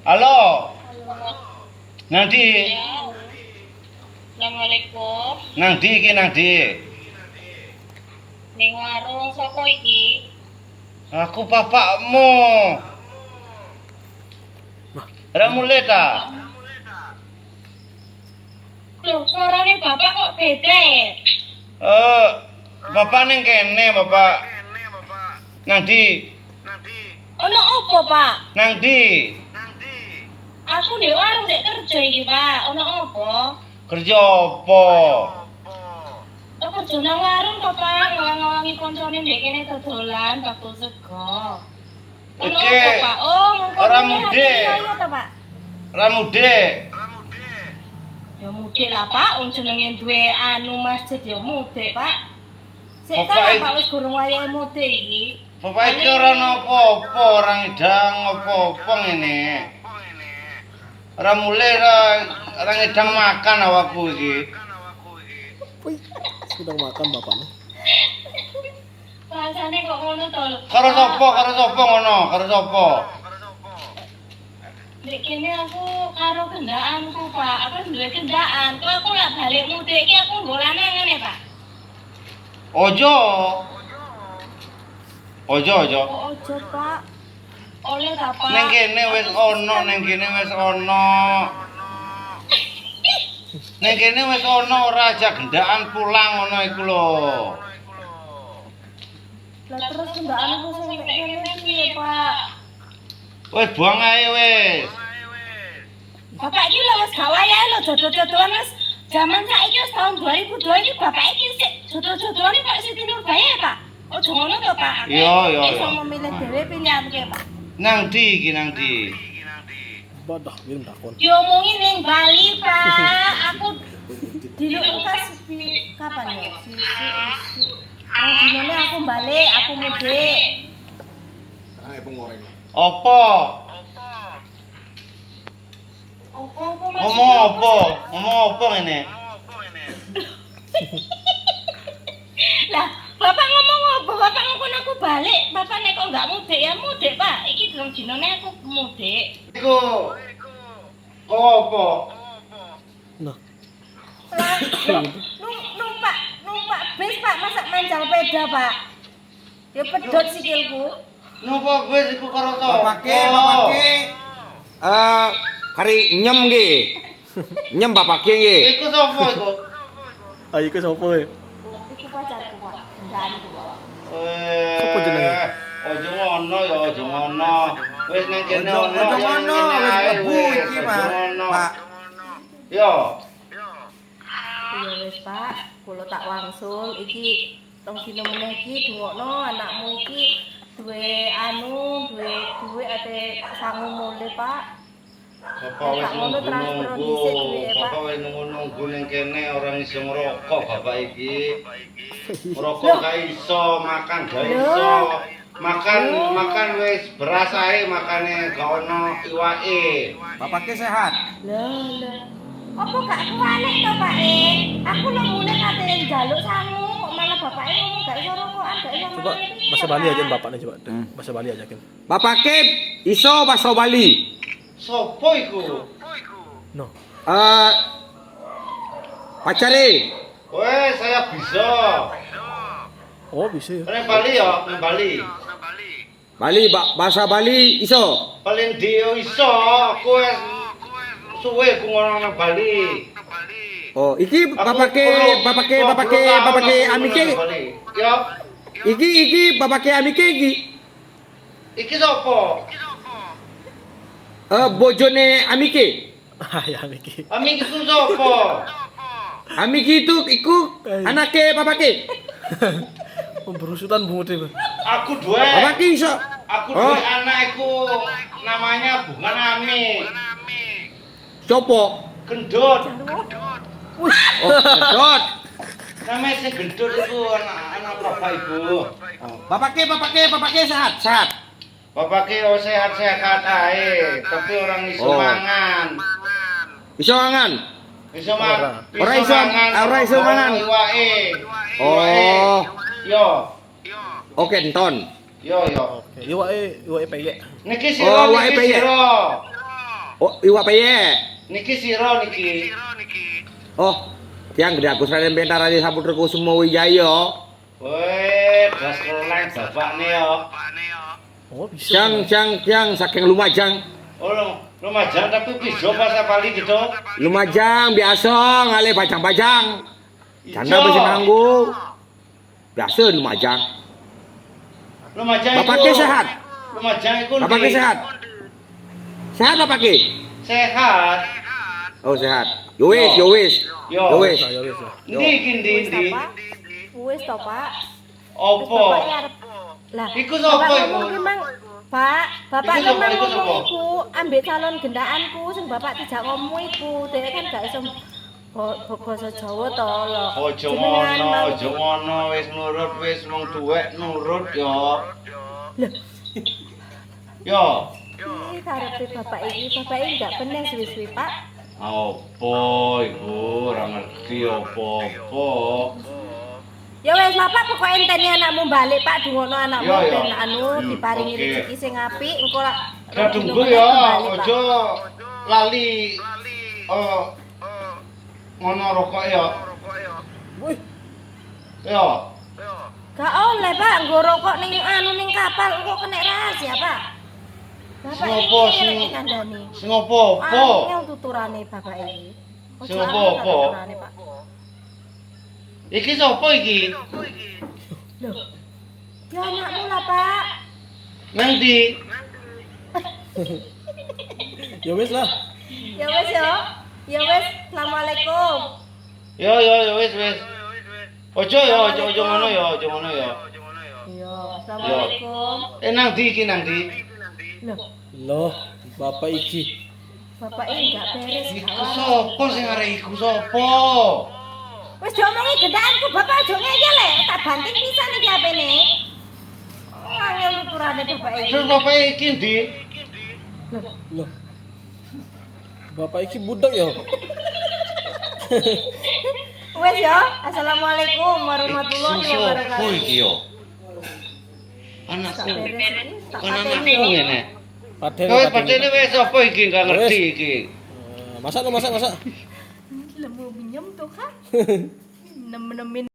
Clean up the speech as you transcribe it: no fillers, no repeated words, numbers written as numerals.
Halo. Nang ndi? Ya. Assalamualaikum. Nang ndi iki, nang ndi? Ning warung, sapa iki? Aku bapakmu. Ora mulih ta? Loh, suaranya bapak kok beda ya? Eh, bapak ning kene, Bapak. Nang ndi? Ono apa, Pak? Nang ndi? Aku di warung dek kerja iki, Pak. Ono apa? Kerja apa? Oh, kerja nang warung kok, Pak. Ngawang-ngawangi koncone ndek kene dodolan bakul sego. Ono Iki, apa, Pak? Oh, mengko ora mulih mudik. hati saya ta, Pak? Ora mudik. Ya mudik lah, Pak. Wong jenenge duwe anu masjid ya mudik, Pak. Sik Bapak ta, Pak, wis gurung wayahe mudik iki. Bapak iki ora ana apa-apa, ora ngidang apa-apa ngene. Ora mulih, ora ngidang makan awakku iki. Wih, sedang makan bapaknya. Bahasane kok ngono to lho. Karo sapa? Karo sapa ngono? Karo sapa? Dek kene aku karo gendaanku, Pak. Aku duwe gendaan. Kok aku lak balik mudik iki aku nggo lanangan ya, Pak? Ojo. Ojo, ojo. Oh, ojo, Pak. Oleh ta, Pak? Neng kene wis ono, neng kene wis ono. Neng kene wis ono, ora aja gendaan pulang ngono iku lho. Lah terus gendaanku sing nek kene piye, Pak? Wis buang ae wis. Bapak iki lho wis gak wayahe lho jodoh-jodohan, wis jaman saiki wis tahun 2002 iki, bapak iki sik jodoh-jodohan kok Siti Nurbaya ya, Pak? Ojo ngono to, Pak. Aku Iya, iso memilih dhewe pilihanku ya, Pak. Nang ndi iki, nang ndi? Badah, minum dakon. Diomongin ning Bali, Pak. Aku dilukas kapan ya? Oh, dinone aku balik, aku mudik. Apa? Apa-apa Ngomong apa? Ngomong apa ngene? Lah, bapak ngomong apa? Bapak ngomong aku balik. Bapak nek kok enggak mudik ya mudik, Pak. Iki durung dinone aku mudik. Iku. Kok apa? Nah, Lah, numpak numpak bis, Pak, masa mancal peda, Pak? Ya pedot sikilku. Numpak bis iku karo sapa? Bapake, bapake. Eh, kari nyem nggih. Nyem bapake nggih. Iku sapa iku? Ayo ke sopo ya? Iku pacarku, Pak. Gendaanku, Pak. Eh. Sopo jenenge? Ojo ngono ya, ojo ngono. Wis nang kene Ojo ono. ojo Ya ngono, nang kene wis ae, mlebu wis, iki, ojo Pak. ngono. Pak. Yo. Ya wis, Pak, kula tak wangsul iki tong dina meneh iki dungokno anakmu iki duwe anu, duwe duwe ate sangu mulih, Pak. Bapak wis Pak, ngono transfer nunggu-nunggu. dhisik duwe, Pak. Bapak wis nunggu-nunggu ning kene ora iso ngerokok bapak iki. Ngerokok gak iso, makan gak iso. Makan makan wis beras ae makane gak ono iwake. Bapake sehat. Lah, lah. Apa gak kualik to, Pak e? Aku lho mulih kate njaluk sangu kok malah bapake ngomong gak iso rokokan, gak iso Coba mangan. Piye, bahasa Bali Pak? ajakin bapaknya coba. Bahasa Bali ajakin. Bapake iso bahasa Bali. Sopo iku? No. Eh, pacare. Weh, saya bisa. Oh, bisa ya. Nang Bali ya, nang Bali. Bali bahasa Bali iso. Paling dio iso, aku wis suwe ku ngono nang Bali. Oh, iki Aku bapake bapake bapake 20 tahun bapake aku amike. nang Bali. Yo, Iki iki bapake amike iki. Iki sapa? Eh, bojone amike. Ah, ya Miki. Amik iku sapa? Amiki itu iku Eh. anake bapake. Pemberusutan bungut itu. Aku duwe. Bapake iso. Aku Oh. duwe anak iku namanya bukan Amik. Sopo? Gendut. Oh, gendot. Namanya sing gendut iku anak anak bapak ibu. Oh, bapake bapake bapake sehat, sehat. Bapake yo sehat-sehat ae, tapi orang iso Oh. mangan. Iso mangan. Iso mangan. Ora ora iso mangan. Iwake. Oh. Yo, Oke, enton. yo yo. Oke, iwake iwake peyek. Niki sira, Oh, wae niki peyek. sira. Oh, iwak peyek. Niki sira niki. Oh, tiang Gede Agus Raden Pentara di Saputra Kusumo Wijaya. Weh, gas keleng bapakne yo. Oh, bisa. Jang jang jang saking Lumajang. Oh, Lumajang tapi bisa bahasa Bali gitu. Lumajang biasa ngalih bajang-bajang. Janda Ijo. bisa nganggo. Biasa Lumajang. Lumajang Bapak iku. ke sehat? Lumajang iku Bapak ke ndi? sehat? Sehat Bapak ke? Sehat. Oh, sehat. Yo wis, yo wis. Yo. Yo wis. Ya wis ya. Ndi iki ndi Wis to, ndi? Pak? Wis to, Pak. Wis Opo? bapak arep. Lah, Iku sapa bapak iku? ngomong ki mang, Pak, bapak Iku ki sapa, mang iku ngomong sapa? iku ambek calon gendaanku sing bapak tidak ngomong iku, dhek kan gak iso basa Jawa to lho. Ojo Jenengan ngono, mang- ojo ngono, wis nurut wis wong tuwek nurut yo. Lho, Yo. iki karepe bapak iki, bapak iki gak bener suwi-suwi, Pak. Apa iku ora ngerti apa-apa. Ya wis lah Pak, pokoke enteni anakmu balik Pak, dungokno anakmu Yo, yo. ben anu diparingi Oke. rezeki sing apik, engko lak Kita tunggu ya, ojo lali. Oh, ngono rokok ya. Wih, Yo. Gak oleh Pak, nggo rokok ning anu ning kapal engko kena rahasia Pak. Bapak Sing apa, iki sing- kandhani. Sing apa-apa? Angel tuturane bapak iki. Ojo Sing angel apa-apa? tuturane, Pak. Iki sapa iki? Loh. Ya anakmu lah, Pak. Nang ndi? ya wis lah. Ya wis ya. Ya wis, Assalamualaikum. Yo yo yo wis wis. Ojo ya, ojo ojo ngono ya, ojo ngono ya. Iya, Assalamualaikum. Eh nang ndi iki nang ndi? Loh, Loh, bapak iki. bapak ini gak beres. Iku gak waras. sapa sing arek iku sapa? Wis diomongi gendaanku, bapak aja ngeyel le. Tak banting pisan iki HP-ne. Oh, angel tuturane bapak iki. Terus bapak iki ndi? Loh. Bapak iki budak ya. Wis ya, Assalamualaikum warahmatullahi Sing sapa wabarakatuh. iki yo? Gak Anakku. beres iki, tak Kan pateni anakku yo. ngene. Patene. Kowe patene wis sapa iki gak ngerti Wes. iki. Eh, Masak lo, masak, masak. Lemu minjem tuh kan. Nem-nemin.